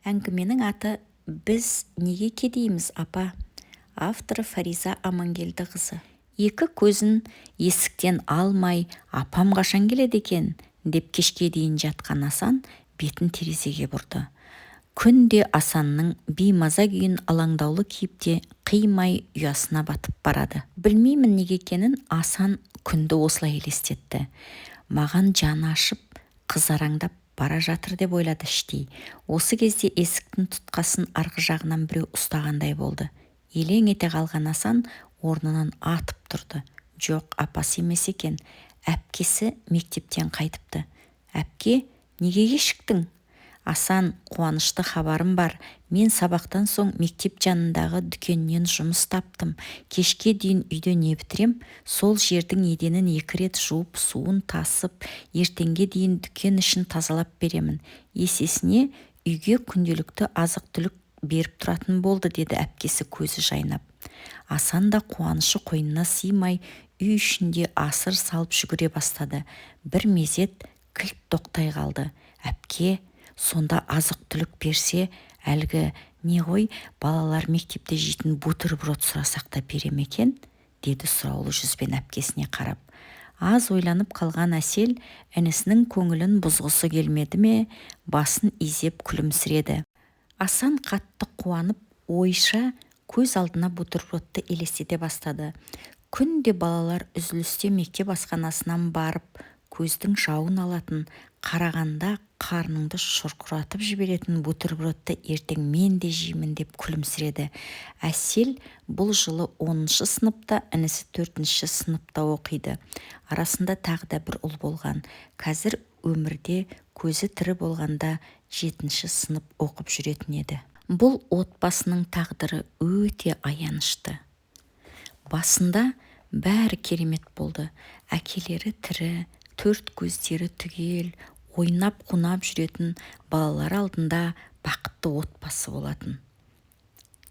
Әңгіменің аты «Біз неге кедейміз, апа?» Авторы Фариза Амангелдіқызы. Екі көзін есіктен алмай, апам қашан келеді екен деп кешке дейін жатқан Асан бетін терезеге бұрды. Күн де Асанның беймаза күйін алаңдаулы кейіпте қимай ұясына батып барады. Білмеймін неге екенін, Асан күнді осылай елестетті. Маған жаны ашып, қыз араңдап бара жатыр деп ойлады іштей. Осы кезде есіктің тұтқасын арғы жағынан біреу ұстағандай болды. Елең ете қалған Асан орнынан атып тұрды. Жоқ, апасы емес екен, әпкесі мектептен қайтыпты. Әпке, неге кешіктің? Асан, қуанышты хабарым бар. Мен сабақтан соң мектеп жанындағы дүкеннен жұмыс таптым. Кешке дейін үйде не бітірем? Сол жердің еденін екі рет жуып, суын тасып, ертеңге дейін дүкен ішін тазалап беремін. Есесіне үйге күнделікті азық-түлік беріп тұратын болды, деді әпкесі көзі жайнап. Асан да қуанышы қойнына сыймай, үй ішінде асыр салып жүгіре бастады. Бір мезет кілт тоқтай қалды. Әпке, сонда азық-түлік берсе, әлгі не ғой, балалар мектепте жейтін бутерброд сұрасақ та бере ме екен? Деді сұраулы жүзбен әпкесіне қарап. Аз ойланып қалған Әсел інісінің көңілін бұзғысы келмеді ме, басын изеп күлімсіреді. Асан қатты қуанып, ойша көз алдына бутербродты елестете бастады. Күнде балалар үзілісте мектеп асханасынан барып көздің жауын алатын, қарағанда қарныңды шұрқыратып жіберетін бутербродты ертең мен де жеймін деп күлімсіреді. Әсел бұл жылы 10-сыныпта, інісі төртінші сыныпта оқиды. Арасында тағы да бір ұл болған. Қазір өмірде, көзі тірі болғанда жетінші сынып оқып жүретін еді. Бұл отбасының тағдыры өте аянышты. Басында бәрі керемет болды. Әкелері тірі, төрт көздері түгел ойнап қунап жүретін балалар алдында бақытты отбасы болатын.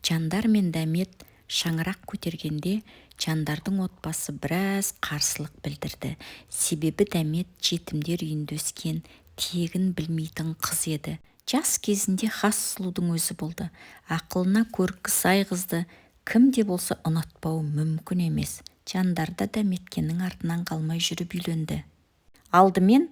Жандар мен Дәмет шаңырақ көтергенде, Жандардың отбасы біраз қарсылық білдірді. Себебі Дәмет жетімдер үйінде өскен, тегін білмейтін қыз еді. Жас кезінде хас сұлудың өзі болды. Ақылына көркі сай қызды кім де болса ұнатпауы мүмкін емес. Жандар да Дәметкеннің артынан қалмай жүріп үйленді. Алдымен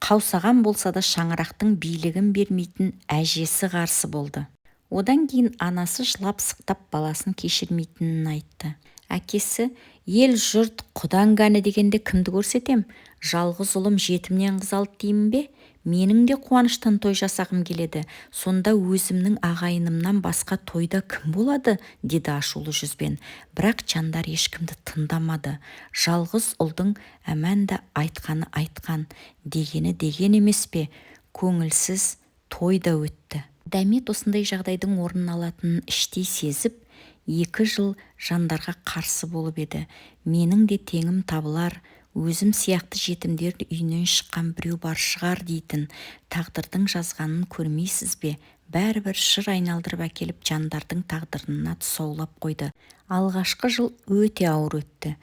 қаусаған болса да, шаңырақтың билігін бермейтін әжесі қарсы болды. Одан кейін анасы жылап-сықтап баласын кешірмейтінін айтты. Әкесі ел жұрт құдаң кәні дегенде кімді көрсетем? Жалғыз ұлым жетімнен қыз алды деймін бе? Менің де қуаныштан той жасағым келеді. Сонда өзімнің ағайынымнан басқа тойда кім болады? Деді ашулы жүзбен. Бірақ Жандар ешкімді тыңдамады. Жалғыз ұлдың әмәнда айтқаны айтқан, дегені деген емес пе? Көңілсіз той да өтті. Дәмет осындай жағдайдың орнын алатынын іштей сезіп, 2 жыл Жандарға қарсы болып еді. Менің де теңім табылар, өзім сияқты жетімдер үйінен шыққан біреу бар шығар дейтін. Тағдырдың жазғанын көрмейсіз бе, бәрібір шыр айналдырып әкеліп Жандардың тағдырына тұсаулап қойды. Алғашқы жыл өте ауыр өтті.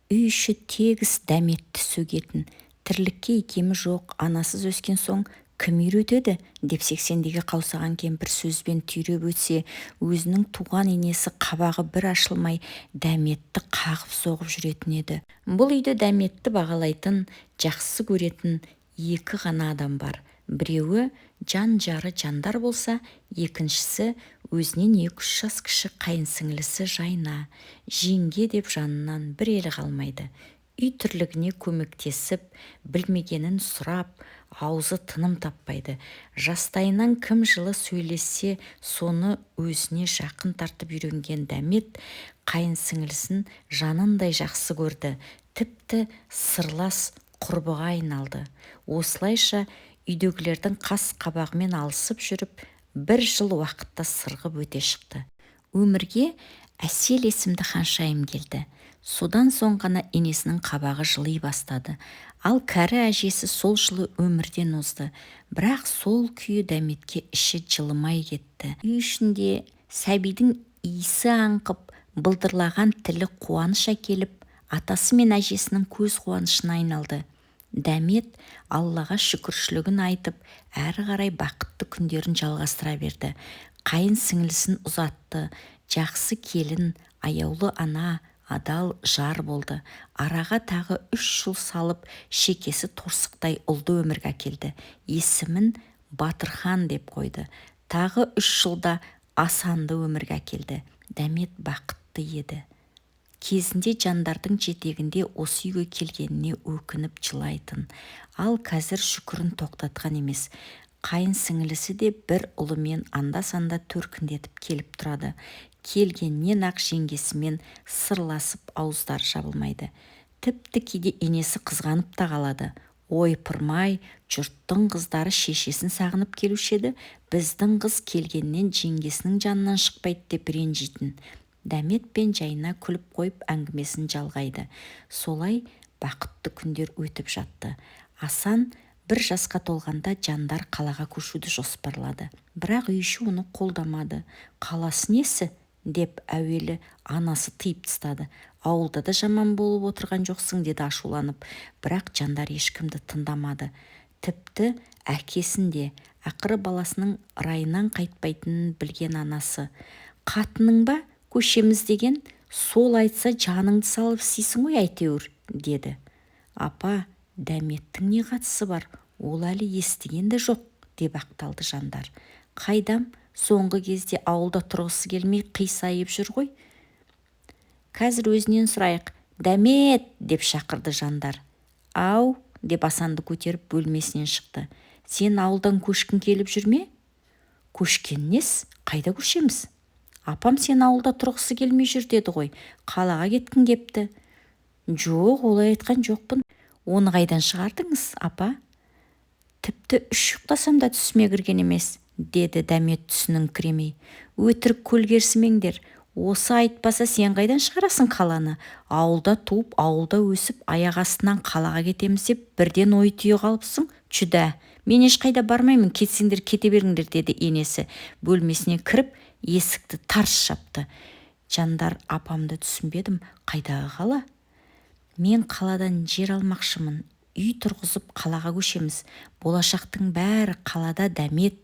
Үй іші тегіс Дәметті сөгетін. Тірлікке икемі жоқ, анасыз өскен соң кім үйретеді деп сексендегі қаусаған кемпір сөзбен түйреп өтсе, өзінің туған енесі қабағы бір ашылмай Дәметті қағып-соғып жүретін еді. Бұл үйде Дәметті бағалайтын, жақсы көретін екі ғана адам бар. Біреуі жан жары Жандар болса, екіншісі өзінен 2-3 жас кіші қайынсіңлісі Жайна. Жеңге деп жанынан бір елі қалмайды. Үй тірлігіне көмектесіп, білмегенін сұрап, аузы тыным таппайды. Жастайынан кім жылы сөйлессе, соны өзіне жақын тартып үйренген Дәмет қайынсіңлісін жанындай жақсы көрді, тіпті сырлас құрбыға айналды. Осылайша үйдегілердің қас-қабағымен алысып жүріп, бір жыл уақытта сырғып өте шықты. Өмірге Әсел есімді ханшайым келді. Содан соң ғана енесінің қабағы жыли бастады. Ал кәрі әжесі сол жылы өмірден озды. Бірақ сол күйі Дәметке іші жылымай кетті. Үй ішінде сәбидің иісі аңқып, былдырлаған тілі қуаныш әкеліп, атасы мен әжесінің көз қуанышына айналды. Дәмет Аллаға шүкіршілігін айтып, әрі қарай бақытты күндерін жалғастыра берді. Қайын сіңлісін ұзатты, жақсы келін, аяулы ана, адал жар болды. Араға тағы 3 жыл салып, шекесі торсықтай ұлды өмірге әкелді. Есімін Батырхан деп қойды. Тағы 3 жылда Асанды өмірге әкелді. Дәмет бақытты еді. Кезінде Жандардың жетегінде осы үйге келгеніне өкініп жылайтын. Ал қазір шүкірін тоқтатқан емес. Қайын сіңлісі де бір ұлымен анда-санда төркіндетіп келіп тұрады. Келгеннен-ақ жеңгесімен сырласып ауыздары жабылмайды. Тіпті кейде енесі қызғанып та қалады. Ойпырмай, жұрттың қыздары шешесін сағынып келуші еді, біздің қыз келгеннен жеңгесінің жанынан шықпайды деп ренжитін. Дәмет пен Жайна күліп қойып әңгімесін жалғайды. Солай бақытты күндер өтіп жатты. Асан 1 жасқа толғанда Жандар қалаға көшуді жоспарлады. Бірақ үй іші оны қолдамады. Қаласы несі? Деп әуелі анасы тыйып тастады. Ауылда да жаман болып отырған жоқсың, деді ашуланып. Бірақ Жандар ешкімді тыңдамады. Тіпті әкесін де, ақыры баласының райынан қайтпайтынын білген анасы. Қатының ба, көшеміз деген, сол айтса жаныңды салып істейсің ғой әйтеуір, деді. Апа, Дәметтің не қатысы бар, ол әлі естіген де жоқ, деп ақталды Жандар. Қайдам, соңғы кезде ауылда тұрғысы келмей қисайып жүр ғой. Қазір өзінен сұрайық. Дәмет, деп шақырды Жандар. Ау, деп Асанды көтеріп бөлмесінен шықты. Сен ауылдан көшкің келіп жүр ме? Көшкен нес? Қайда көшеміз? Апам сен ауылда тұрғысы келмей жүр деді ғой. Қалаға кеткің кепті. Жоқ, олай айтқан жоқпын. Оны қайдан шығардыңыз, апа? Тіпті 3 ұйықтасам да түсіме кірген емес, деді Дәмет түсінің кіремей. Өтірік көлгерсімеңдер. Осы айтпаса сен қайдан шығарасың қаланы? Ауылда туып, ауылда өсіп, аяқ астынан қалаға кетеміз деп бірден ой түйе қалыпсың. Жүдә, мен ешқайда бармаймын, кетсеңдер кете беріңдер, деді енесі. Бөлмесіне кіріп, есікті тарс жапты. Жандар, апамды түсінбедім, қайдағы қала? Мен қаладан жер алмақшымын, үй тұрғызып қалаға көшеміз. Болашақтың бәрі қалада, Дәмет,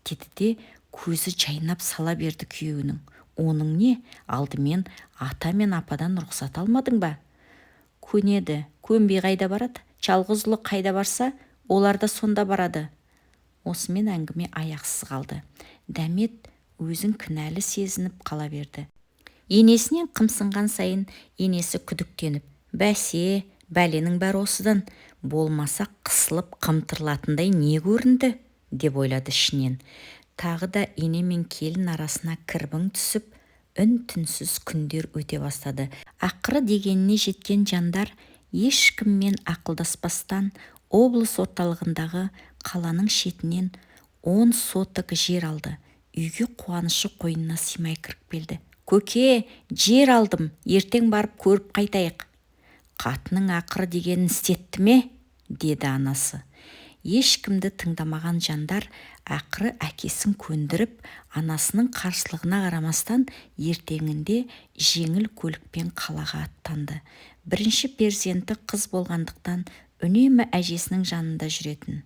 деді де көзі жайнап сала берді күйеуінің. Оның не, алдымен ата мен ападан рұқсат алмадың ба? Көнеді, көнбей қайда барады? Жалғыз ұлы қайда барса, олар да сонда барады. Осымен әңгіме аяқсыз қалды. Дәмет өзін кінәлі сезініп қала берді. Енесінен қымсынған сайын енесі күдіктеніп, бәсе, бәленің бәрі осыдан, болмаса қысылып қымтырылатындай не көрінді, деп ойлады ішінен. Тағы да ене мен келін арасына кірбің түсіп, үн-түнсіз күндер өте бастады. Ақыры дегеніне жеткен Жандар ешкіммен ақылдаспастан облыс орталығындағы қаланың шетінен 10 соток жер алды. Үйге қуанышы қойнына сыймай кіріп келді. Көке, жер алдым, ертең барып көріп қайтайық. Қатының ақыры дегенін істетті ме? Деді анасы. Ешкімді тыңдамаған Жандар ақыры әкесін көндіріп, анасының қарсылығына қарамастан ертеңінде жеңіл көлікпен қалаға аттанды. Бірінші перзенті қыз болғандықтан үнемі әжесінің жанында жүретін.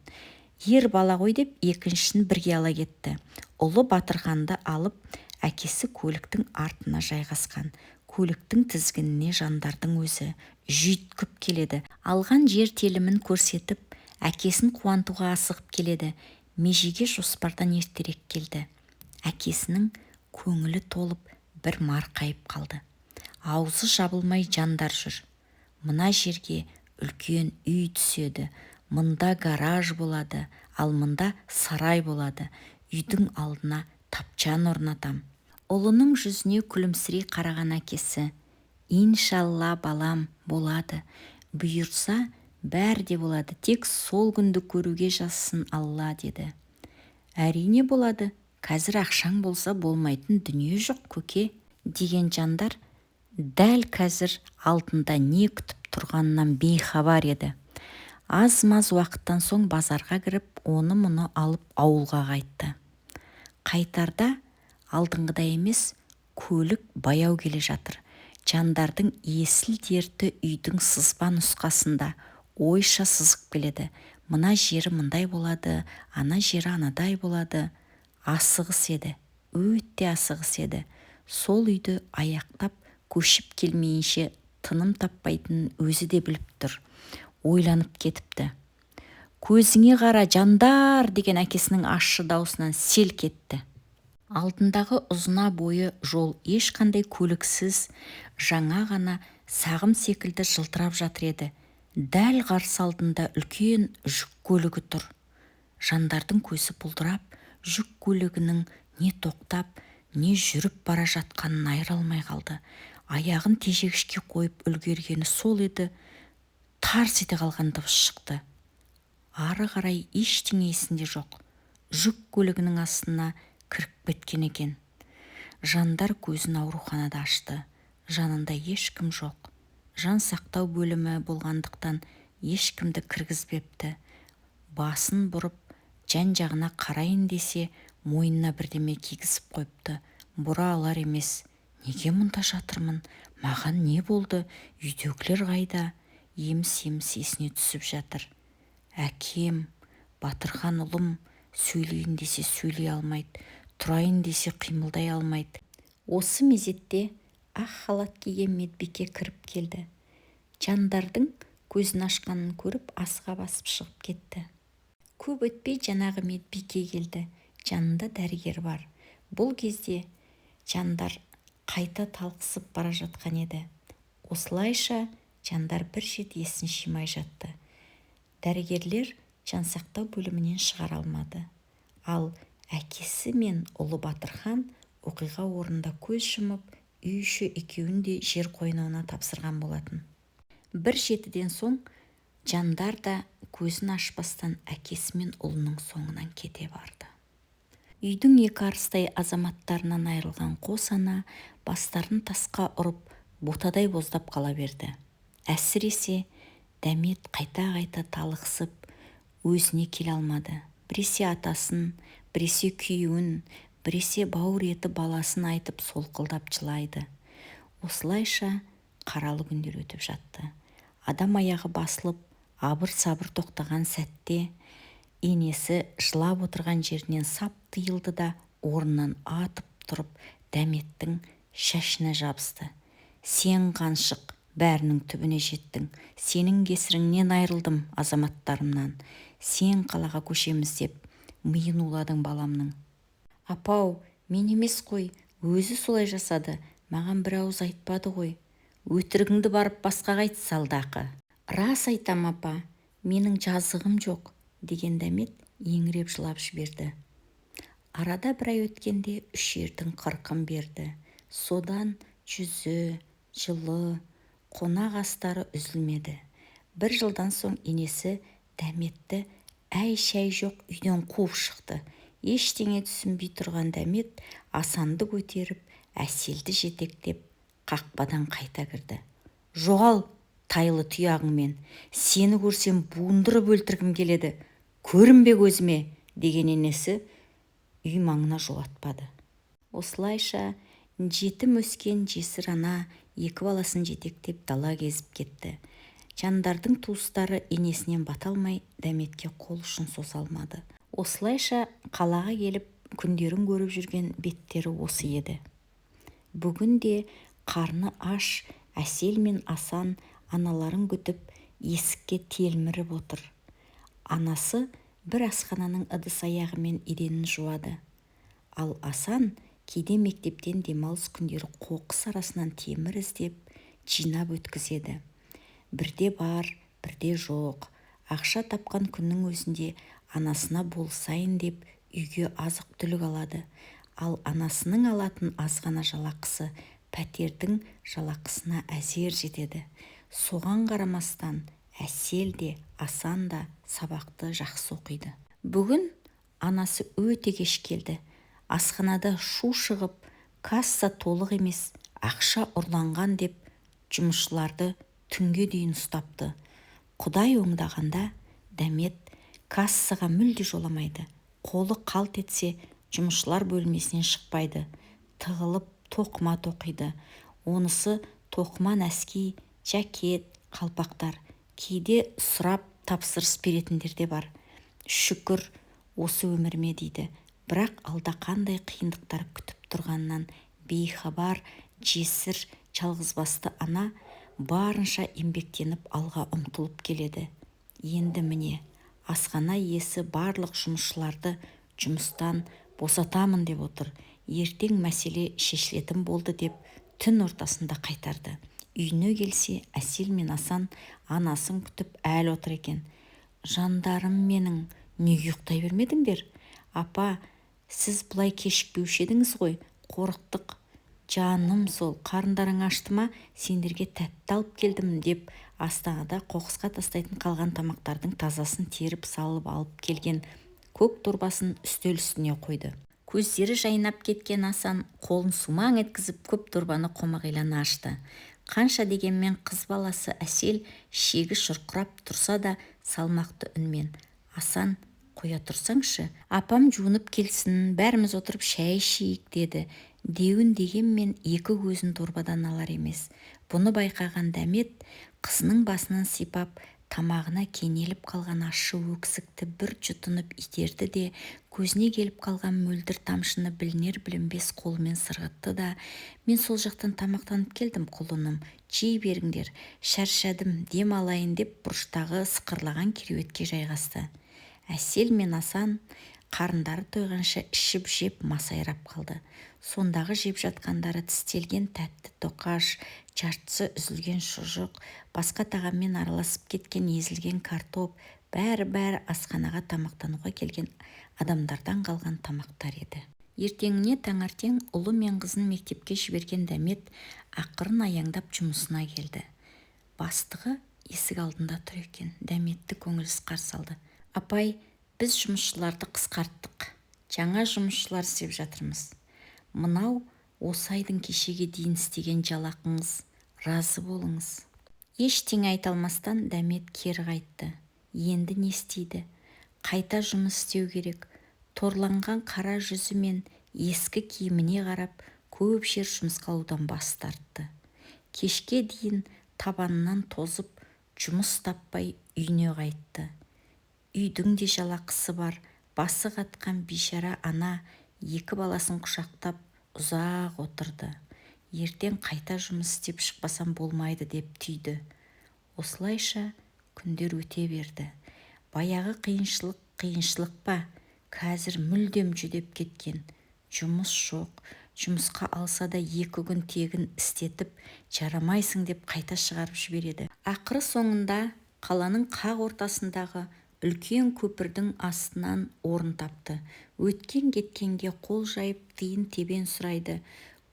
Ер бала ғой деп екіншісін бірге ала кетті. Ұлы Батырханды алып, әкесі көліктің артына жайғасқан. Көліктің тізгініне Жандардың өзі жүйткіп келеді. Алған жер телімін көрсетіп, әкесін қуантуға асығып келеді. Межеге жоспардан ертерек келді. Әкесінің көңілі толып, бір марқайып қалды. Аузы жабылмай Жандар жүр. Мына жерге үлкен үй түседі. Мында гараж болады, ал мында сарай болады. Үйдің алдына тапчан орнатам. Ұлының жүзіне күлімсірей қараған әкесі, «Иншалла, балам, болады. Бұйырса, бәрі де болады, тек сол күнді көруге жазсын Алла», деді. Әрине болады, қазір ақшаң болса болмайтын дүние жоқ, көке, деген Жандар дәл қазір алдында не күтіп тұрғанынан бейхабар еді. Аз-маз уақыттан соң базарға кіріп, оны-мұны алып ауылға қайтты. Қайтарда алдыңғыдай емес, көлік баяу келе жатыр. Жандардың есіл дерті үйдің сызба нұсқасында, Ойша сызып келеді: мына жері мындай болады, ана жері анадай болады. Асығыс еді, өте асығыс еді. Сол үйді аяқтап көшіп келмейінше тыным таппайтынын өзі де біліп тұр. Ойланып кетіпті. «Көзіңе қара, Жандар!» деген әкесінің ащы даусынан селк етті. Алдындағы ұзына бойы жол ешқандай көліксіз, жаңа ғана сағым секілді жылтырап жатыр еді. Дәл қарсы алдында үлкен жүк көлігі тұр. Жандардың көзі бұлдырап, жүк көлігінің не тоқтап, не жүріп бара жатқанын айыра алмай қалды. Аяғын тежегішке қойып үлгергені сол еді, тарс ете қалған дыбыс шықты. Ары қарай ештеңе есінде жоқ. Жүк көлігінің астына кіріп кеткен екен. Жандар көзін ауруханада ашты. Жанында ешкім жоқ. Жан сақтау бөлімі болғандықтан ешкімді кіргізбепті. Басын бұрып, жан-жағына қарайын десе, мойнына бірдеме кигізіп қойыпты. Бұра алар емес. Неге мұнда жатырмын? Маған не болды? Үйдегілер қайда? Еміс-еміс есіне түсіп жатыр. Әкем, Батырхан ұлым, сөйлейін десе сөйлей алмайды, тұрайын десе қимылдай алмайды. Осы мезетте ақ халат киген медбике кіріп келді. Жандардың көзін ашқанын көріп, асыға басып шығып кетті. Көп өтпей жаңағы медбике келді. Жанында дәрігер бар. Бұл кезде Жандар қайта талықсып бара жатқан еді. Осылайша Жандар бір жеті есін жимай жатты. Дәрігерлер жансақтау бөлімінен шығара алмады. Ал әкесі мен ұлы Батырхан оқиға орнында көз жұмып, үй іші екеуін де жер қойнауына тапсырған болатын. Бір жетіден соң Жандар да көзін ашпастан әкесі мен ұлының соңынан кете барды. Үйдің екі арыстай азаматтарынан айырылған қос ана бастарын тасқа ұрып, ботадай боздап қала берді. Әсіресе Дәмет қайта-қайта талықсып, өзіне келе алмады. Біресе атасын, біресе күйеуін, біресе бауыр еті баласын айтып солқылдап жылайды. Осылайша қаралы күндер өтіп жатты. Адам аяғы басылып, абыр-сабыр тоқтаған сәтте енесі жылап отырған жерінен сап тыйылды да, орнынан атып тұрып, Дәметтің шашына жабысты. «Сен қаншық, бәрінің түбіне жеттің. Сенің кесіріңнен айырылдым азаматтарымнан. Сен қалаға көшеміз деп миын уладың баламның». «Апау, мен емес қой, өзі солай жасады, маған бір ауыз айтпады ғой». «Өтірігіңді барып басқаға айт, салдақы». «Рас айтам, апа, менің жазығым жоқ», деген Дәмет еңіреп жылап жіберді. Арада бір ай өткенде үш ердің 40-ын берді. Содан жүзі, жылы, қонақ астары үзілмеді. Бір жылдан соң енесі Дәметті әй-шәй жоқ үйден қуып шықты. Ештеңе түсінбей тұрған Дәмет Асанды көтеріп, Әселді жетектеп қақпадан қайта кірді. «Жоғал, тайлы тұяғыңмен, сені көрсем буындырып өлтіргім келеді, көрінбе көзіме», деген енесі үй маңына жолатпады. Осылайша жетім өскен жесір ана екі баласын жетектеп дала кезіп кетті. Жандардың туыстары енесінен бата алмай, Дәметке қол ұшын соза алмады. Осылайша қалаға келіп күндерін көріп жүрген беттері осы еді. Бүгін де қарны аш Әсел мен Асан аналарын күтіп, есікке телміріп отыр. Анасы бір асхананың ыдыс-аяғы мен еденін жуады. Ал Асан кейде мектептен демалыс күндері қоқыс арасынан темір іздеп, жинап өткізеді. Бірде бар, бірде жоқ. Ақша тапқан күннің өзінде анасына болысайын деп үйге азық-түлік алады. Ал анасының алатын азғана жалақысы пәтердің жалақысына әзер жетеді. Соған қарамастан Әсел де, Асан да сабақты жақсы оқиды. Бүгін анасы өте кеш келді. Асханада шу шығып, касса толық емес, ақша ұрланған деп жұмысшыларды түнге дейін ұстапты. Құдай оңдағанда Дәмет кассаға мүлде жоламайды. Қолы қалт етсе, жұмысшылар бөлмесінен шықпайды. Тығылып тоқыма тоқиды. Онысы тоқыма нәски, жакет, қалпақтар. Кейде сұрап тапсырыс беретіндер де бар. Шүкір осы өміріме дейді. Бірақ алда қандай қиындықтар күтіп тұрғанынан бейхабар жесір жалғызбасты ана барынша еңбектеніп, алға ұмтылып келеді. Енді міне, асхана иесі барлық жұмысшыларды жұмыстан босатамын деп отыр. Ертең мәселе шешілетін болды деп түн ортасында қайтарды. Үйіне келсе, Әсел мен Асан анасын күтіп әлі отыр екен. Жандарым менің, неге ұйықтай бермедіңдер? Апа, сіз бұлай кешікпеуші едіңіз ғой, қорықтық. Жаным сол, қарындарың ашты ма? Сендерге тәтті алып келдім, деп астанада қоқысқа тастайтын қалған тамақтардың тазасын теріп салып алып келген көк дорбасын үстел үстіне қойды. Көздері жайнап кеткен Асан қолын сумаң еткізіп, көп дорбаны қомағайлана ашты. Қанша дегенмен қыз баласы Әсел шегі шұрқырап тұрса да, салмақты үнмен: «Асан, қоя тұрсаңшы, апам жуынып келсін, бәріміз отырып шай ішейік», – деді. Деуін дегенмен екі көзін дорбадан алар емес. Бұны байқаған Дәмет қызының басынан сипап, тамағына кенеліп қалған ащы өксікті бір жұтынып итерді де, көзіне келіп қалған мөлдір тамшыны білінер-білінбес қолымен сырғытты да: «Мен сол жақтан тамақтанып келдім, құлыным, жей беріңдер, шаршадым, дем алайын», – деп бұрыштағы сықырлаған кереуетке жайғасты. Әсел мен Асан қарындары тойғанша ішіп-жеп, масайрап қалды. Сондағы жеп жатқандары тістелген тәтті тоқаш, жартысы үзілген шұжық, басқа тағаммен араласып кеткен езілген картоп, бәрі-бәрі асханаға тамақтануға келген адамдардан қалған тамақтар еді. Ертеңіне таңертең ұлы мен қызын мектепке жіберген Дәмет ақырын аяңдап жұмысына келді. Бастығы есік алдында тұр екен. Дәметті көңілсіз қарсы алды. «Апай, біз жұмысшыларды қысқарттық, жаңа жұмысшылар іздеп жатырмыз. Мынау осы айдың кешеге дейін істеген жалақыңыз, разы болыңыз». Ештеңе айта алмастан Дәмет кері қайтты. Енді не істейді? Қайта жұмыс істеу керек. Торланған қара жүзі мен ескі киіміне қарап, көп жер жұмысқа алудан бас тартты. Кешке дейін табанынан тозып, жұмыс таппай үйіне қайтты. Үйдің де жалақысы бар, басы қатқан бейшара ана екі баласын құшақтап ұзақ отырды. Ертең қайта жұмыс істеп шықпасам болмайды деп түйді. Осылайша күндер өте берді. Баяғы қиыншылық қиыншылық па, қазір мүлдем жүдеп кеткен. Жұмыс жоқ, жұмысқа алса да екі күн тегін істетіп, жарамайсың деп қайта шығарып жібереді. Ақыры соңында қаланың қақ ортасындағы үлкен көпірдің астынан орын тапты. Өткен-кеткенге қол жайып, тиын-тебен сұрайды.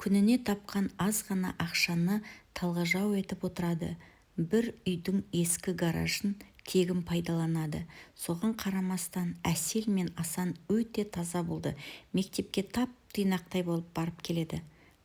Күніне тапқан аз ғана ақшаны талғажау етіп отырады. Бір үйдің ескі гаражын тегін пайдаланады. Соған қарамастан Әсел мен Асан өте таза болды. Мектепке тап-тұйнақтай болып барып келеді.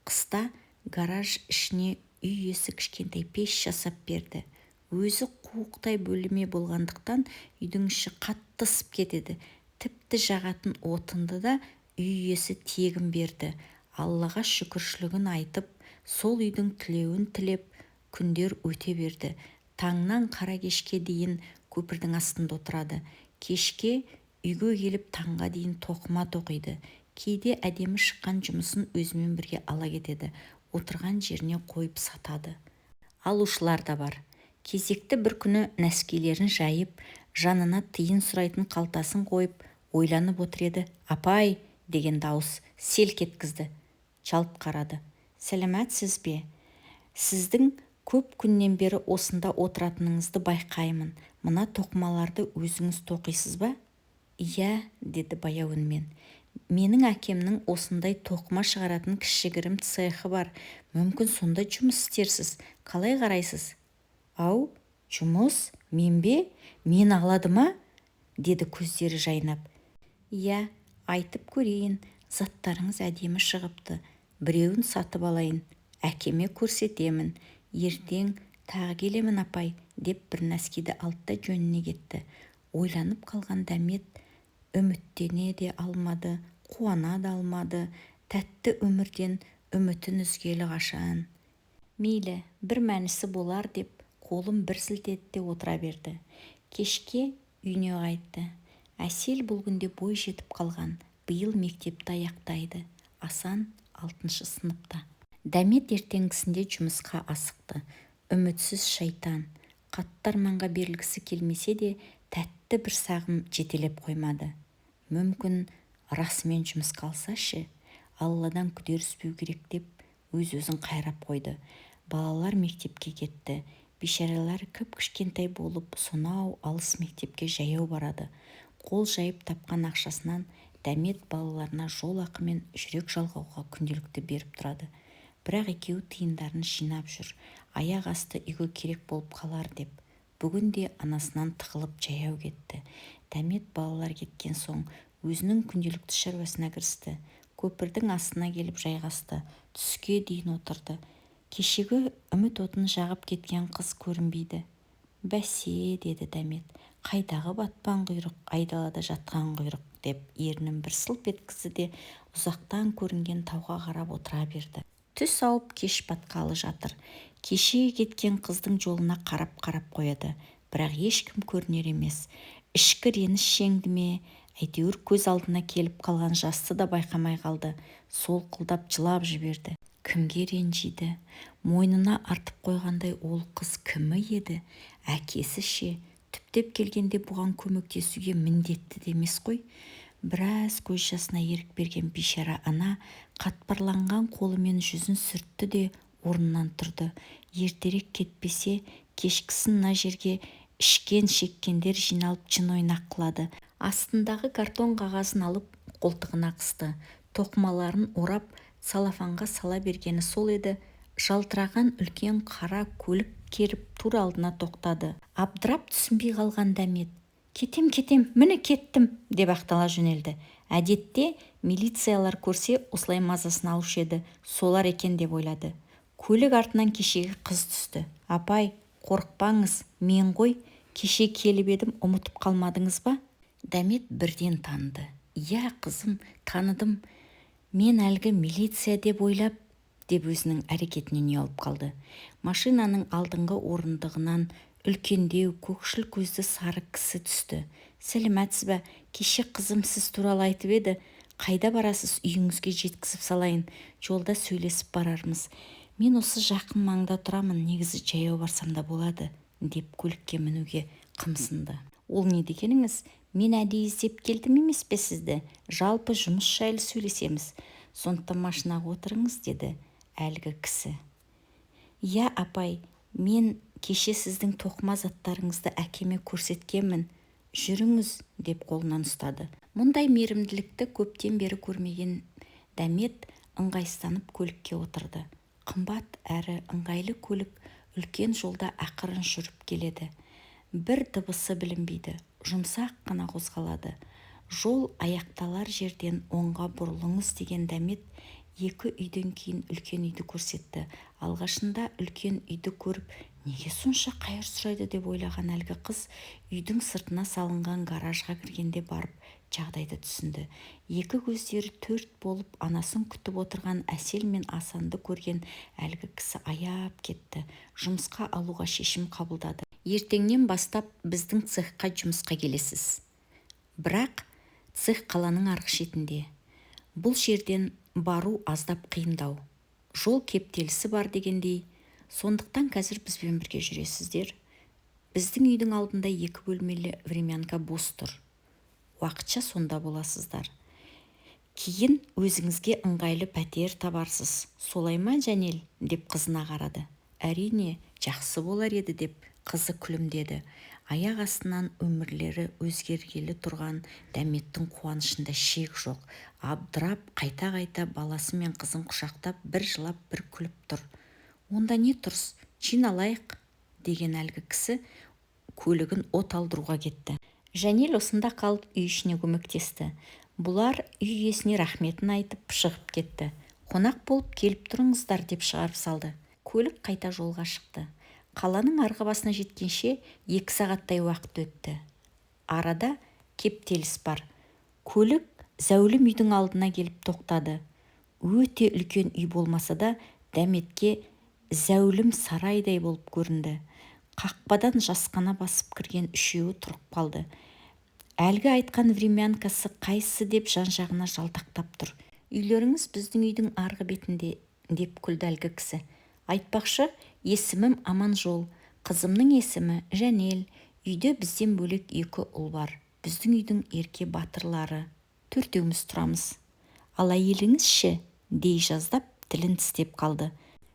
Қыста гараж ішіне үй иесі кішкентай пеш жасап берді. Өзі қуықтай бөлме болғандықтан үйдің іші қатты ысып кетеді. Тіпті жағатын отынды да үй иесі тегін берді. Аллаға шүкіршілігін айтып, сол үйдің тілеуін тілеп, күндер өте берді. Таңнан қара кешке дейін көпірдің астында отырады. Кешке үйге келіп таңға дейін тоқыма тоқиды. Кейде әдемі шыққан жұмысын өзімен бірге ала кетеді. Отырған жеріне қойып сатады. Алушылар да бар. Кезекті бір күні нәскилерін жайып, жанына тиын сұрайтын қалтасын қойып, ойланып отыр еді, «Апай!» деген дауыс селк еткізді. Жалт қарады. «Сәлеметсіз бе? Сіздің көп күннен бері осында отыратыныңызды байқаймын. Мына тоқымаларды өзіңіз тоқисыз ба?» «Иә», – деді баяу үнмен. «Менің әкемнің осындай тоқыма шығаратын кішігірім цехы бар. Мүмкін, сонда жұмыс істерсіз. Қалай қарайсыз?» «Ау, жұмыс? Мен бе? Мені алады ма?» – деді көздері жайнап. «Иә, айтып көрейін. Заттарыңыз әдемі шығыпты. Біреуін сатып алайын. Әкеме көрсетемін. Ертең тағы келемін, апай», – деп бір нәскиді алды да жөніне кетті. Ойланып қалған Дәмет үміттене де алмады, қуана да алмады. Тәтті өмірден үмітін үзгелі қашан. Мейлі, бір мәнісі болар деп Қолын бір сілтеді де отыра берді. Кешке үйіне қайтты. Әсел бұл күнде бой жетіп қалған, биыл мектепті аяқтайды. Асан алтыншы сыныпта. Дәмет ертеңгісінде жұмысқа асықты. Үмітсіз шайтан. Қатты арманға берілгісі келмесе де, тәтті бір сағым жетелеп қоймады. Мүмкін, расымен жұмысқа алса ше? Алладан күдер үзбеу керек деп өз-өзін қайрап қойды. Балалар мектепке кетті. Бейшаралар кіп-кішкентай болып, сонау алыс мектепке жаяу барады. Қол жайып тапқан ақшасынан Дәмет балаларына жол ақы мен жүрек жалғауға күнделікті беріп тұрады. Бірақ екеуі тиындарын жинап жүр. Аяқ асты үйге керек болып қалар деп. Бүгін де анасынан тығылып жаяу кетті. Дәмет балалар кеткен соң өзінің күнделікті шаруасына кірісті. Көпірдің астына келіп жайғасты. Түске дейін отырды. Кешегі үміт отын жағып кеткен қыз көрінбейді. «Бәсе, – деді Дәмет, – қайдағы батпан құйрық, айдалада жатқан құйрық», – деп ернін бір сылп еткізді де ұзақтан көрінген тауға қарап отыра берді. Түс ауып, кеш батқалы жатыр. Кеше кеткен қыздың жолына қарап-қарап қояды. Бірақ ешкім көрінер емес. Ішкі реніш жеңді ме, әйтеуір көз алдына келіп қалған жасты да байқамай қалды. Солқылдап жылап жіберді. Кімге ренжиді? Мойнына артып қойғандай ол қыз кімі еді? Әкесі ше? Түптеп келгенде бұған көмектесуге міндетті де емес қой. Біраз көз жасына ерік берген бейшара ана қатпарланған қолымен жүзін сүртті де орнынан тұрды. Ертерек кетпесе, кешкісін мына жерге ішкен-шеккендер жиналып жын ойнақ қылады. Астындағы картон қағазын алып қолтығына қысты. Тоқымаларын орап целлофанға сала бергені сол еді, жалтыраған үлкен қара көлік келіп тура алдына тоқтады. Абдырап түсінбей қалған Дәмет: «Кетем, кетем, міне кеттім», – деп ақтала жөнелді. Әдетте милициялар көрсе осылай мазасын алушы еді, солар екен деп ойлады. Көлік артынан кешегі қыз түсті. «Апай, қорықпаңыз, мен ғой, кеше келіп едім, ұмытып қалмадыңыз ба?» Дәмет бірден таныды. «Иә, қызым, таныдым. Мен әлгі милиция деп ойлап», деп өзінің әрекетінен ұялып қалды. Машинаның алдыңғы орындығынан үлкендеу, көкшіл көзді сары кісі түсті. «Сәлеметсіз бе? Кеше қызым сіз туралы айтып еді. Қайда барасыз, үйіңізге жеткізіп салайын. Жолда сөйлесіп барармыз. Мен осы жақын маңда тұрамын, негізі жаяу барсам да болады», деп көлікке мінуге қымсынды. «Ол не дегеніңіз? Мен әдейі іздеп келдім емес пе сізді? Жалпы жұмыс жайлы сөйлесеміз. Сондықтан машинаға отырыңыз», деді әлгі кісі. «Иә, апай, мен кеше сіздің тоқыма заттарыңызды әкеме көрсеткенмін. Жүріңіз», деп қолынан ұстады. Мұндай мейірімділікті көптен бері көрмеген Дәмет ыңғайсызданып көлікке отырды. Қымбат әрі ыңғайлы көлік үлкен жолда ақырын жүріп келеді. Бір дыбысы білінбейді, жұмсақ қана қозғалады. Жол аяқталар жерден оңға бұрылыңыз деген Дәмет екі үйден кейін үлкен үйді көрсетті. Алғашында үлкен үйді көріп, неге сонша қайыр сұрайды деп ойлаған әлгі қыз үйдің сыртына салынған гаражға кіргенде барып жағдайды түсінді. Екі көздері төрт болып анасын күтіп отырған Әсел мен Асанды көрген әлгі кісі аяп кетті. Жұмысқа алуға шешім қабылдады. «Ертеңнен бастап біздің цехқа жұмысқа келесіз. Бірақ цех қаланың арғы шетінде. Бұл жерден бару аздап қиындау. Жол кептелісі бар дегендей, сондықтан қазір бізбен бірге жүресіздер. Біздің үйдің алдында екі бөлмелі времянка бос тұр. Уақытша сонда боласыздар. Кейін өзіңізге ыңғайлы пәтер табарсыз. Солай ма, Жәнел?» деп қызына қарады. «Әрине, жақсы болар еді», деп қызы күлімдеді. Аяқ астынан өмірлері өзгергелі тұрған Дәметтің қуанышында шек жоқ. Абдырап қайта-қайта баласы мен қызын құшақтап бір жылап, бір күліп тұр. «Онда не тұрыс, жиналайық», деген әлгі кісі көлігін от алдыруға кетті. Жәнел осында қалып үй ішіне көмектесті. Бұлар үй иесіне рахметін айтып шығып кетті. «Қонақ болып келіп тұрыңыздар», деп шығарып салды. Көлік қайта жолға шықты. Қаланың арғы басына жеткенше 2 сағаттай уақыт өтті. Арада кептеліс бар. Көлік зәулім үйдің алдына келіп тоқтады. Өте үлкен үй болмаса да Дәметке зәулім сарайдай болып көрінді. Қақпадан жасқана басып кірген үшеуі тұрып қалды. Әлгі айтқан времянкасы қайсысы деп жан-жағына жалтақтап тұр. Үйлеріңіз біздің үйдің арғы бетінде, деп күлді әлгі кісі. Айтпақшы, есімім Аманжол, қызымның есімі Жәнел. Үйде бізден бөлек екі ұл бар. Біздің үйдің ерке батырлары. Төртеуміз тұрамыз. Ал әйеліңіз ше, дей жаздап, тілін тістеп қалды.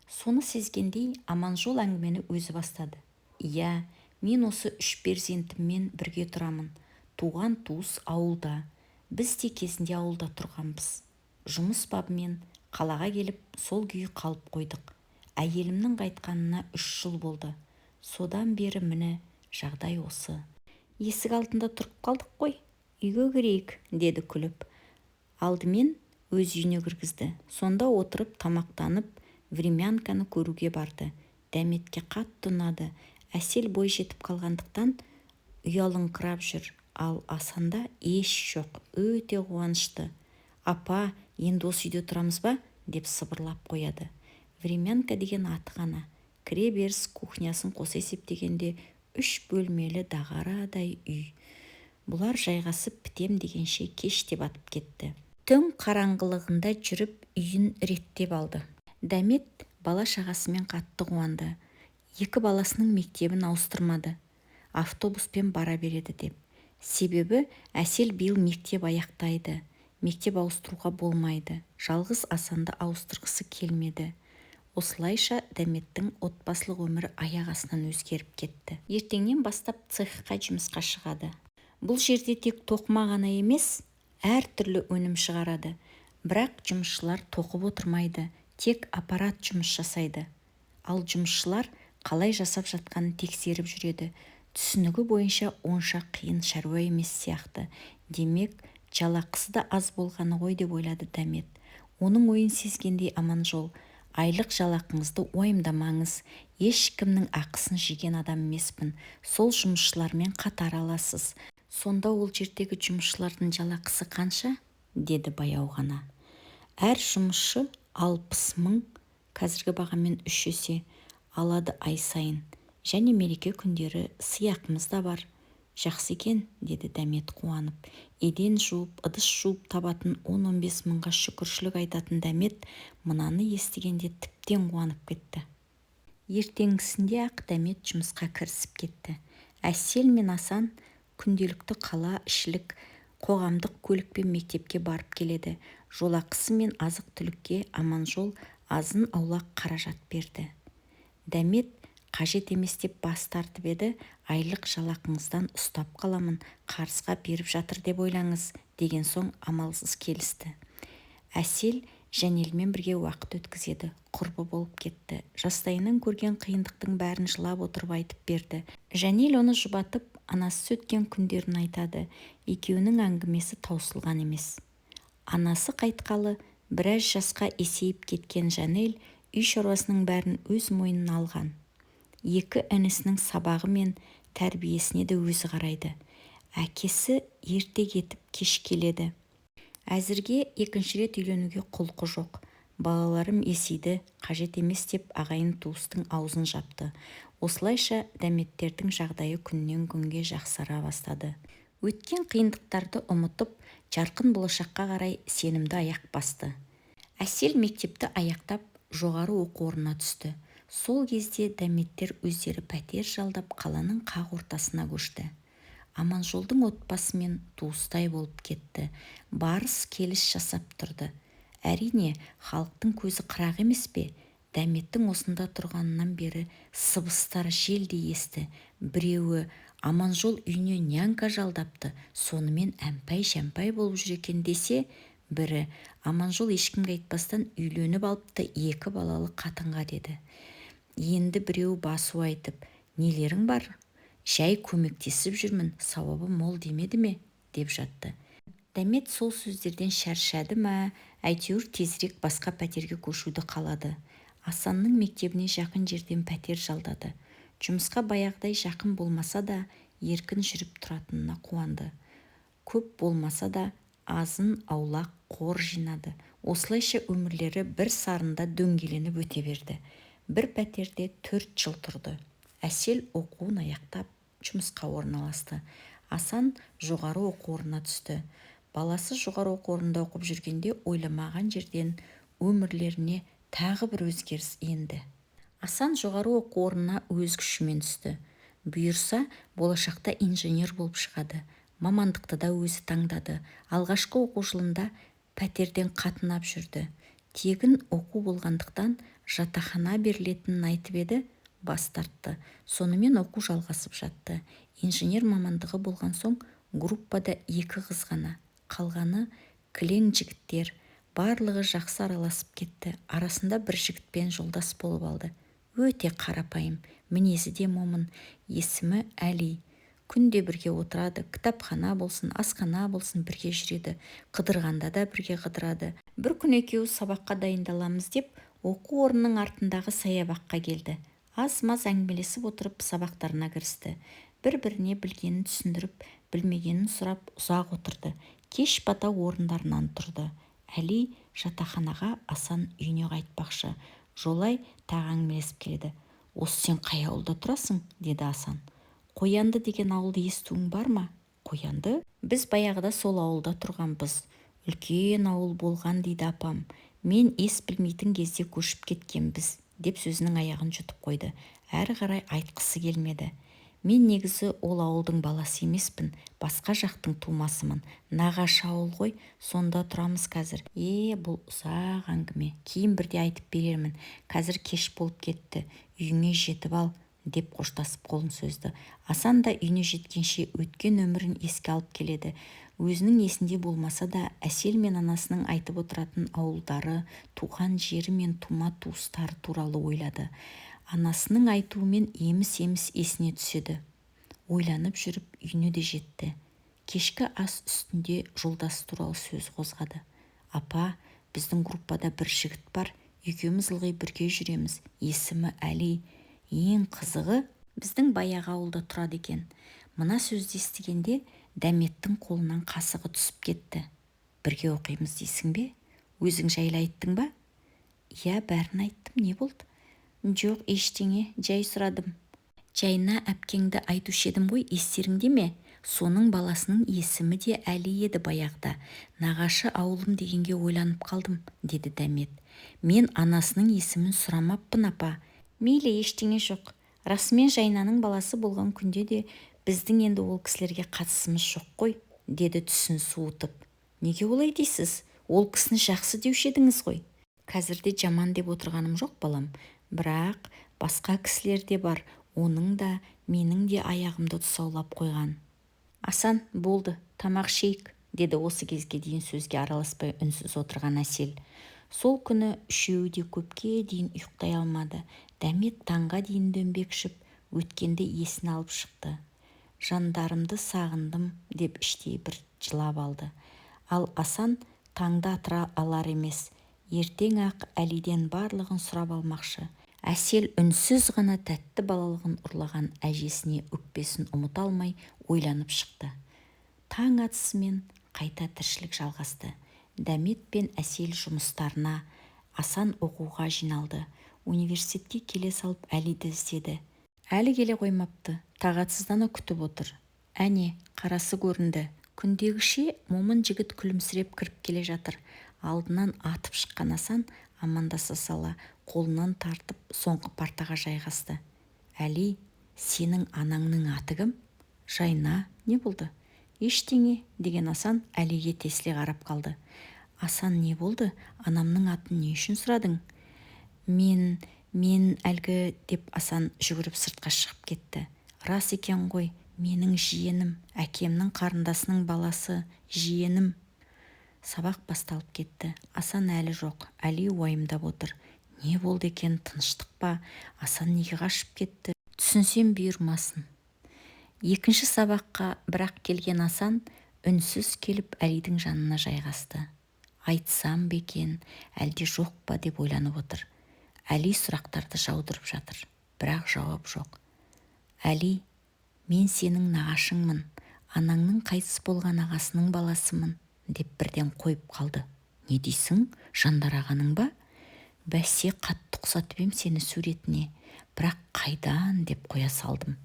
Соны сезгендей Аманжол әңгімені өзі бастады. Иә, мен осы үш перзентіммен бірге тұрамын. Туған туыс ауылда. Біз де кезінде ауылда тұрғанбыз. Жұмыс бабымен қалаға келіп, сол күйі қалып қойдық. Әйелімнің қайтқанына 3 жыл болды. Содан бері міне жағдай осы. Есік алдында тұрып қалдық қой, үйге кірейік, деді күліп. Алдымен өз үйіне кіргізді. Сонда отырып тамақтанып, времянканы көруге барды. Дәметке қатты ұнады. Әсел бой жетіп қалғандықтан ұялыңқырап жүр. Ал Асанда еш жоқ, өте қуанышты. Апа, енді осы үйде тұрамыз ба? Деп сыбырлап қояды. Времянка деген аты ғана. Кіре беріс кухнясын қоса есептегенде 3 бөлмелі дағарадай үй. Бұлар жайғасып бітем дегенше кеш те батып кетті. Түн қараңғылығында жүріп үйін реттеп алды. Дәмет бала шағасымен қатты қуанды. 2 баласының мектебін ауыстырмады. Автобуспен бара береді деп. Себебі Әсел биыл мектеп аяқтайды. Мектеп ауыстыруға болмайды. Жалғыз Асанды ауыстырғысы келмеді. Осылайша Дәметтің отбасылық өмірі аяқ астынан өзгеріп кетті. Ертеңнен бастап цехқа жұмысқа шығады. Бұл жерде тек тоқыма ғана емес, әр түрлі өнім шығарады. Бірақ жұмысшылар тоқып отырмайды, тек аппарат жұмыс жасайды. Ал жұмысшылар қалай жасап жатқанын тексеріп жүреді. Түсінігі бойынша онша қиын шаруа емес сияқты. Демек, жалақысы да аз болғаны ғой деп ойлады Дәмет. Оның ойын сезгендей Аманжол, айлық жалақыңызды уайымдамаңыз, ешкімнің ақысын жеген адам емеспін, сол жұмысшылармен қатар аласыз. Сонда ол жердегі жұмысшылардың жалақысы қанша? Деді баяу ғана. Әр жұмысшы 60 мың, қазіргі бағамен 3 есе, алады ай сайын. Және мереке күндері сыйақымыз да бар. Жақсы екен, деді Дәмет қуанып. Еден жуып, ыдыс жуып табатын 10-15 мыңға шүкіршілік айтатын Дәмет мынаны естігенде тіптен қуанып кетті. Ертеңгісінде-ақ Дәмет жұмысқа кірісіп кетті. Әсел мен Асан күнделікті қала ішілік қоғамдық көлікпен мектепке барып келеді. Жолақысы мен азық-түлікке Аманжол азын аулақ қаражат берді. Дәмет қажет емес деп бас тартып еді, айлық жалақыңыздан ұстап қаламын, қарызға беріп жатыр деп ойлаңыз, деген соң амалсыз келісті. Әсел Жәнелмен бірге уақыт өткізеді, құрбы болып кетті. Жастайынан көрген қиындықтың бәрін жылап отырып айтып берді. Жәнел оны жұбатып, анасыз өткен күндерін айтады. Екеуінің әңгімесі таусылған емес. Анасы қайтқалы біраз жасқа есейіп кеткен Жәнел үй шаруасының бәрін өз мойнына алған. 2 інісінің сабағы мен тәрбиесіне де өзі қарайды. Әкесі ерте кетіп кеш келеді. Әзірге екінші рет үйленуге құлқы жоқ. Балаларым есейді, қажет емес деп ағайын туыстың аузын жапты. Осылайша Дәметтердің жағдайы күннен күнге жақсара бастады. Өткен қиындықтарды ұмытып, жарқын болашаққа қарай сенімді аяқ басты. Әсел мектепті аяқтап, жоғары оқу орнына түсті. Сол кезде Дәметтер өздері пәтер жалдап қаланың қақ ортасына көшті. Аманжолдың отбасымен туыстай болып кетті. Барыс келіс жасап тұрды. Әрине, халықтың көзі қырағы емес пе? Дәметтің осында тұрғанынан бері сыбыстар желдей есті. Біреуі Аманжол үйіне нянька жалдапты, сонымен әмпәй-жәмпәй болып жүр екен десе, бірі Аманжол ешкімге айтпастан үйленіп алыпты 2 балалы қатынға деді. Енді біреуі басу айтып, нелерің бар? Жай көмектесіп жүрмін, сауабы мол демеді ме? Деп жатты. Дәмет сол сөздерден шаршады ма, әйтеуір тезірек басқа пәтерге көшуді қалады. Асанның мектебіне жақын жерден пәтер жалдады. Жұмысқа баяғыдай жақын болмаса да, еркін жүріп тұратынына қуанды. Көп болмаса да, азын аулақ қор жинады. Осылайша өмірлері бір сарында дөңгеленіп өте берді. Бір пәтерде 4 жыл тұрды. Әсел оқуын аяқтап, жұмысқа орналасты. Асан жоғары оқу орнына түсті. Баласы жоғары оқу орнында оқып жүргенде ойламаған жерден өмірлеріне тағы бір өзгеріс енді. Асан жоғары оқу орнына өз күшімен түсті. Бұйырса, болашақта инженер болып шығады. Мамандықты да өзі таңдады. Алғашқы оқу жылында пәтерден қатынап жүрді. Тегін оқу болғандықтан жатақхана берілетінін айтып еді, бас тартты. Сонымен оқу жалғасып жатты. Инженер мамандығы болған соң группада екі қыз ғана. Қалғаны кілең жігіттер. Барлығы жақсы араласып кетті. Арасында бір жігітпен жолдас болып алды. Өте қарапайым, мінезі де момын, есімі Әли. Күнде бірге отырады, кітапхана болсын, асхана болсын бірге жүреді, қыдырғанда да бірге қыдырады. Бір күні екеуі сабаққа дайындаламыз деп, оқу орнының артындағы саябаққа келді. Аз-маз әңгімелесіп отырып, сабақтарына кірісті. Бір-біріне білгенін түсіндіріп, білмегенін сұрап ұзақ отырды. Кеш бата орындарынан тұрды. Әли жатақханаға, Асан үйіне қайтпақшы. Жолай тағы әңгімелесіп келеді. «Осы сен қай ауылда тұрасың?» деді Асан. «Қоянды деген ауылды естуің бар ма?» «Қоянды? Біз баяғыда сол ауылда тұрғанбыз. Үлкен ауыл болған дейді апам. Мен ес білмейтін кезде көшіп кеткенбіз», деп сөзінің аяғын жұтып қойды. Әрі қарай айтқысы келмеді. «Мен негізі ол ауылдың баласы емеспін, басқа жақтың тумасымын. Нағашы ауыл ғой, сонда тұрамыз қазір. Бұл ұзақ әңгіме. Кейін бірде айтып берермін. Қазір кеш болып кетті. Үйіңе жетіп ал», деп қоштасып қолын созды. Асан да үйіне жеткенше өткен өмірін еске алып келеді. Өзінің есінде болмаса да, Әсел мен анасының айтып отыратын ауылдары, туған жері мен тума туыстары туралы ойлады. Анасының айтуымен еміс-еміс есіне түседі. Ойланып жүріп үйіне де жетті. Кешкі ас үстінде жолдасы туралы сөз қозғады. «Апа, біздің группада бір жігіт бар, екеуміз ылғи бірге жүреміз. Есімі Әли. Ең қызығы, біздің баяғы ауылда тұрады екен». Мына сөзді естігенде Дәметтің қолынан қасығы түсіп кетті. «Бірге оқимыз дейсің бе? Өзің жайлы айттың ба?» «Иә, бәрін айттым. Не болды?» «Жоқ, ештеңе, жай сұрадым». «Жайна әпкеңді айтушы едім ғой, естеріңде ме? Соның баласының есімі де Әли еді баяғыда. Нағашы ауылым дегенге ойланып қалдым», деді Дәмет. «Мен анасының есімін сұрамаппын, апа». «Мейлі, ештеңе жоқ. Расымен Жайнаның баласы болған күнде де біздің енді ол кісілерге қатысымыз жоқ қой», деді түсін суытып. «Неге олай дейсіз? Ол кісіні жақсы деуші едіңіз ғой». «Қазір де жаман деп отырғаным жоқ, балам. Бірақ басқа кісілер де бар, оның да, менің де аяғымды тұсаулап қойған». «Асан, болды, тамақ ішейік», деді осы кезге дейін сөзге араласпай үнсіз отырған Әсел. Сол күні үшеуі де көпке дейін ұйықтай алмады. Дәмет таңға дейін дөңбекшіп, өткенді есіне алып шықты. «Жандарымды сағындым», деп іштей бір жылап алды. Ал Асан таңды атыра алар емес. Ертең-ақ Әлиден барлығын сұрап алмақшы. Әсел үнсіз ғана тәтті балалығын ұрлаған әжесіне өкпесін ұмыта алмай ойланып шықты. Таң атысымен қайта тіршілік жалғасты. Дәмет пен Әсел жұмыстарына, Асан оқуға жиналды. Университетке келе салып Әлиді іздеді. Әлі келе қоймапты. Тағатсыздана күтіп отыр. Әне, қарасы көрінді. Күндегіше момын жігіт күлімсіреп кіріп келе жатыр. Алдынан атып шыққан Асан амандаса сала, қолынан тартып соңғы партаға жайғасты. «Әли, сенің анаңның аты кім?» «Жайна, не болды?» «Ештеңе», деген Асан Әлиге тесіле қарап қалды. «Асан, не болды? Анамның атын не үшін сұрадың?» Мен әлгі», деп Асан жүгіріп сыртқа шығып кетті. «Рас екен ғой, менің жиенім, әкемнің қарындасының баласы, жиенім». Сабақ басталып кетті. Асан әлі жоқ. Әли уайымдап отыр. Не болды екен, тыныштық па? Асан неге қашып кетті? Түсінсем бұйырмасын. Екінші сабаққа бірақ келген Асан үнсіз келіп Әлидің жанына жайғасты. Айтсам ба екен, әлде жоқ па деп ойланып отыр. Әли сұрақтарды жаудырып жатыр, бірақ жауап жоқ. «Әли, мен сенің нағашыңмын, анаңның қайтыс болған ағасының баласымын», деп бірден қойып қалды. «Не дейсің, Жандар ағаның ба?» «Бәсе, қатты ұқсатып ем сені суретіне». Бірақ қайдан деп қоя салдым.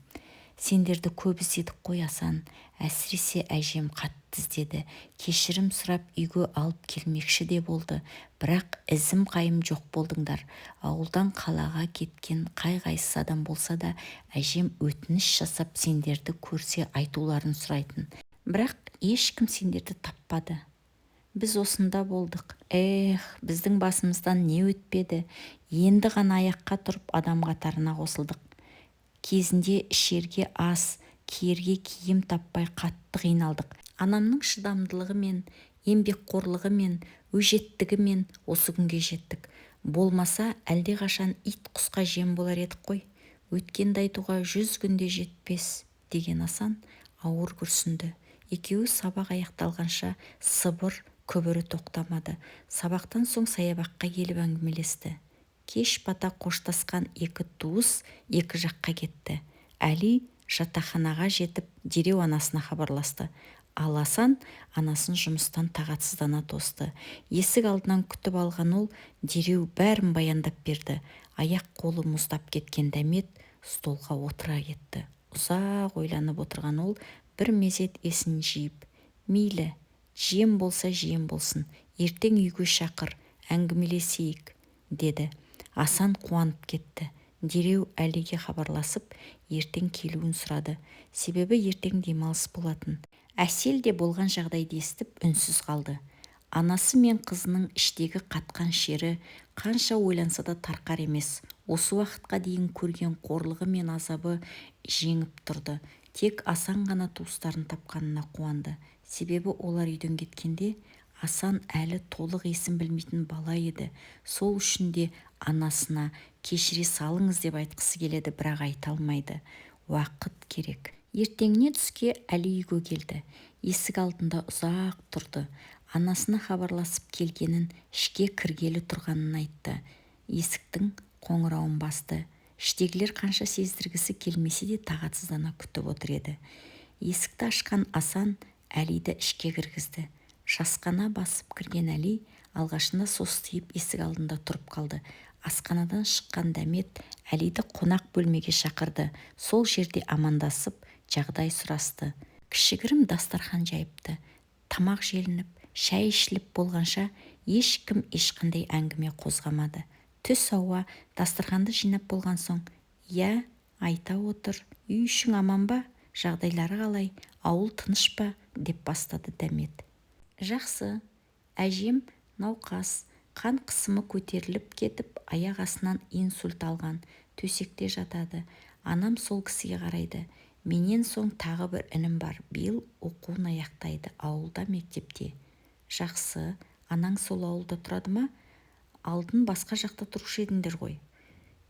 Сендерді көп іздедік қой, Асан. Әсіресе әжем қатты іздеді. Кешірім сұрап үйге алып келмекші де болды. Бірақ ізім-қайым жоқ болдыңдар. Ауылдан қалаға кеткен қай-қайсысы адам болса да, әжем өтініш жасап, сендерді көрсе айтуларын сұрайтын. Бірақ ешкім сендерді таппады. Біз осында болдық. Эх, біздің басымыздан не өтпеді. Енді ғана аяққа тұрып, адам қатарына қосылдық. Кезінде ішерге ас, киерге киім таппай қатты қиналдық. Анамның шыдамдылығымен, еңбекқорлығымен, өжеттігімен осы күнге жеттік. Болмаса әлдеқашан ит-құсқа жем болар едік қой. Өткенді айтуға 100 күн де жетпес, деген Асан ауыр күрсінді. Екеуі сабақ аяқталғанша сыбыр күбірі тоқтамады. Сабақтан соң саябаққа келіп әңгімелесті. Кеш бата қоштасқан екі туыс екі жаққа кетті. Әли жатақханаға жетіп, дереу анасына хабарласты. Ал Асан анасын жұмыстан тағатсыздана тосты. Есік алдынан күтіп алған ол дереу бәрін баяндап берді. Аяқ қолы мұздап кеткен Дәмет столға отыра кетті. Ұзақ ойланып отырған ол бір мезет есін жиып, мейлі, жиен болса жиен болсын, ертең үйге шақыр, әңгімелесейік, деді. Асан қуанып кетті. Дереу Әлиге хабарласып, ертең келуін сұрады. Себебі ертең демалыс болатын. Әсел де болған жағдайды естіп, үнсіз қалды. Анасы мен қызының іштегі қатқан шері қанша ойланса да тарқар емес. Осы уақытқа дейін көрген қорлығы мен азабы жеңіп тұрды. Тек Асан ғана туыстарын тапқанына қуанды. Себебі олар үйден кеткенде Асан әлі толық есін білмейтін бала еді. Сол үшін де анасына кешіре салыңыз деп айтқысы келеді, бірақ айта алмайды. Уақыт керек. Ертеңіне түске Әли үйге келді. Есік алдында ұзақ тұрды. Анасына хабарласып келгенін, ішке кіргелі тұрғанын айтты. Есіктің қоңырауын басты. Іштегілер қанша сездіргісі келмесе де тағатсыздана күтіп отыр еді. Есікті ашқан Асан Әлиді ішке кіргізді. Жасқана басып кірген Әли алғашында состиып есік алдында тұрып қалды. Асханадан шыққан Дәмет Әлиді қонақ бөлмеге шақырды. Сол жерде амандасып, жағдай сұрасты. Кішігірім дастархан жайыпты. Тамақ желініп, шай ішіліп болғанша ешкім ешқандай әңгіме қозғамады. Түс ауа дастарханды жинап болған соң, «Я, айта отыр, үй ішің аман ба? Жағдайлары қалай? Ауыл тыныш па?» деп бастады Дәмет. Жақсы, әжем науқас, қан қысымы көтеріліп кетіп, аяқ астынан инсульт алған, төсекте жатады. Анам сол кісіге қарайды. Менен соң тағы бір інім бар, биыл оқуын аяқтайды, ауылда мектепте. Жақсы, анаң сол ауылда тұрады ма? Алдын басқа жақта тұрушы едіңдер ғой.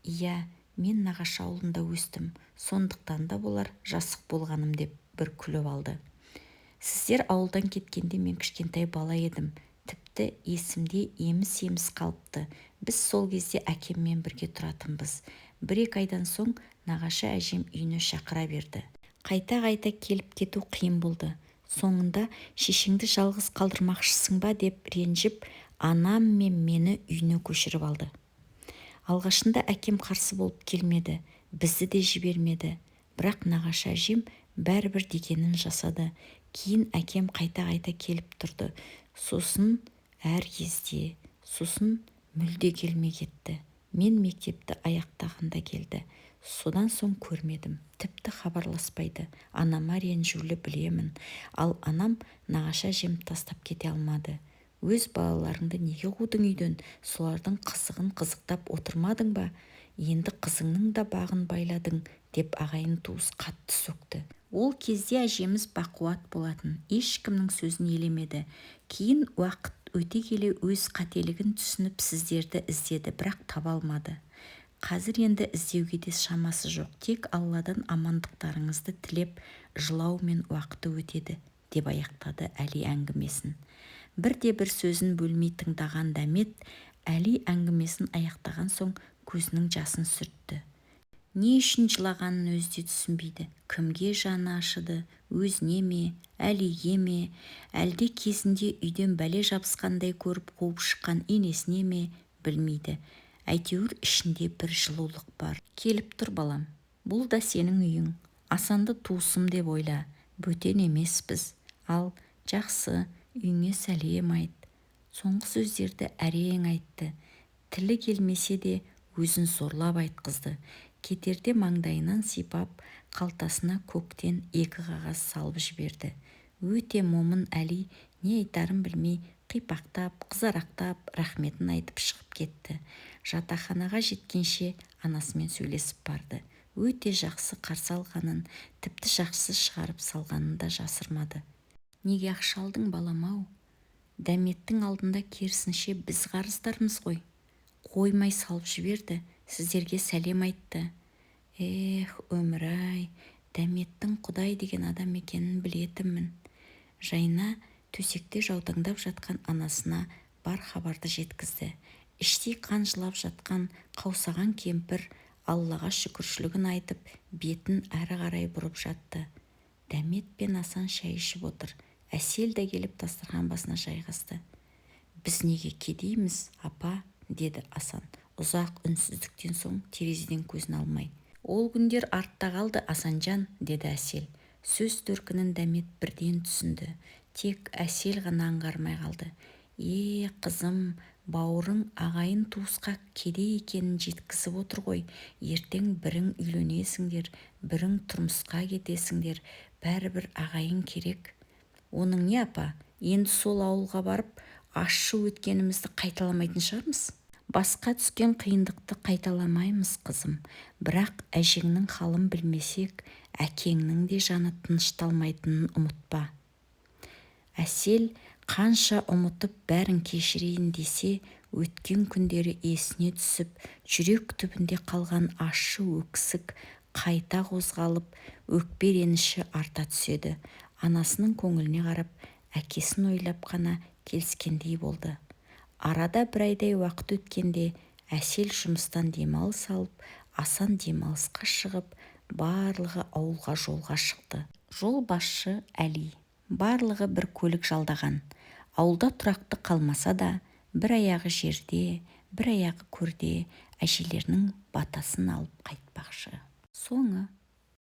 Иә, мен нағашы ауылында өстім, сондықтан да болар жасық болғаным деп бір күліп алды. Сіздер ауылдан кеткенде мен кішкентай бала едім. Тіпті есімде еміс-еміс қалыпты. Біз сол кезде әкеммен бірге тұратынбыз. 1-2 айдан соң нағашы әжем үйіне шақыра берді. Қайта-қайта келіп кету қиын болды. Соңында шешеңді жалғыз қалдырмақшысың ба деп ренжіп, анам мен мені үйіне көшіріп алды. Алғашында әкем қарсы болып келмеді, бізді де жібермеді. Бірақ нағашы әжем бәрібір дегенін жасады. Кейін әкем қайта-қайта келіп тұрды. Сосын әр кезде, сосын мүлде келмей кетті. Мен мектепті аяқтағанда келді. Содан соң көрмедім. Тіпті хабарласпайды. Анама ренжулі білемін. Ал анам нағашы әжем тастап кете алмады. Өз балаларыңды неге қудың үйден? Солардың қызығын қызықтап отырмадың ба? Енді қызыңның да бағын байладың, деп ағайын туыс қатты сөкті. Ол кезде әжеміз бақуат болатын, ешкімнің сөзін елемеді. Кейін уақыт өте келе өз қателігін түсініп сіздерді іздеді, бірақ таба алмады. Қазір енді іздеуге де шамасы жоқ, тек Алладан амандықтарыңызды тілеп жылаумен уақыты өтеді, деп аяқтады Әли әңгімесін. Бірде бір сөзін бөлмей тыңдаған Дәмет Әли әңгімесін аяқтаған соң көзінің жасын сүртті. Не үшін жылағанын өзі де түсінбейді. Кімге жаны ашыды, өзіне ме, Әлиге ме, әлде кезінде үйден бәле жабысқандай көріп қуып шыққан енесіне ме, білмейді. Әйтеуір ішінде бір жылулық бар. Келіп тұр, балам. Бұл да сенің үйің. Асанды туысым деп ойла. Бөтен емеспіз. Ал, жақсы, үйіңе сәлем айт. Соңғы сөздерді әрең айтты. Тілі келмесе де өзін зорлап айтқызды. Кетерде маңдайынан сипап, қалтасына көктен екі қағаз салып жіберді. Өте момын Әли не айтарын білмей қипақтап, қызарақтап, рахметін айтып шығып кетті. Жатақханаға жеткенше анасымен сөйлесіп барды. Өте жақсы қарсы алғанын, тіпті жақсы шығарып салғанын да жасырмады. Неге ақша алдың, балам-ау? Дәметтің алдында керісінше біз қарыздармыз ғой. Қоймай салып жіберді, сіздерге сәлем айтты. Эх, өмір-ай, Дәметтің құдай деген адам екенін білетінмін. Жайна төсекте жаутаңдап жатқан анасына бар хабарды жеткізді. Іштей қан жылап жатқан қаусаған кемпір Аллаға шүкіршілігін айтып, бетін әрі қарай бұрып жатты. Дәмет пен Асан шай ішіп отыр. Әсел де келіп дастархан басына жайғасты. Біз неге кедейміз, апа, деді Асан ұзақ үнсіздіктен соң терезеден көзін алмай. Ол күндер артта қалды, Асанжан, деді Әсел. Сөз төркінін Дәмет бірден түсінді. Тек Әсел ғана аңғармай қалды. Е, қызым, бауырың ағайын туысқа кедей екенін жеткізіп отыр ғой. Ертең бірің үйленесіңдер, бірің тұрмысқа кетесіңдер, бәрібір ағайын керек. Оның не, апа, енді сол ауылға барып, ащы өткенімізді қайталамайтын шығармыз? Басқа түскен қиындықты қайталамаймыз, қызым. Бірақ әжеңнің халын білмесек, әкеңнің де жаны тынышталмайтынын ұмытпа. Әсел қанша ұмытып бәрін кешірейін десе, өткен күндері есіне түсіп, жүрек түбінде қалған ащы өксік қайта қозғалып, өкпе реніші арта түседі. Анасының көңіліне қарап, әкесін ойлап қана келіскендей болды. Арада бір айдай уақыт өткенде Әсел жұмыстан демалыс алып, Асан демалысқа шығып, барлығы ауылға жолға шықты. Жол басшы Әли. Барлығы бір көлік жалдаған. Ауылда тұрақты қалмаса да, бір аяғы жерде, бір аяғы көрде әжелерінің батасын алып қайтпақшы. Соңы.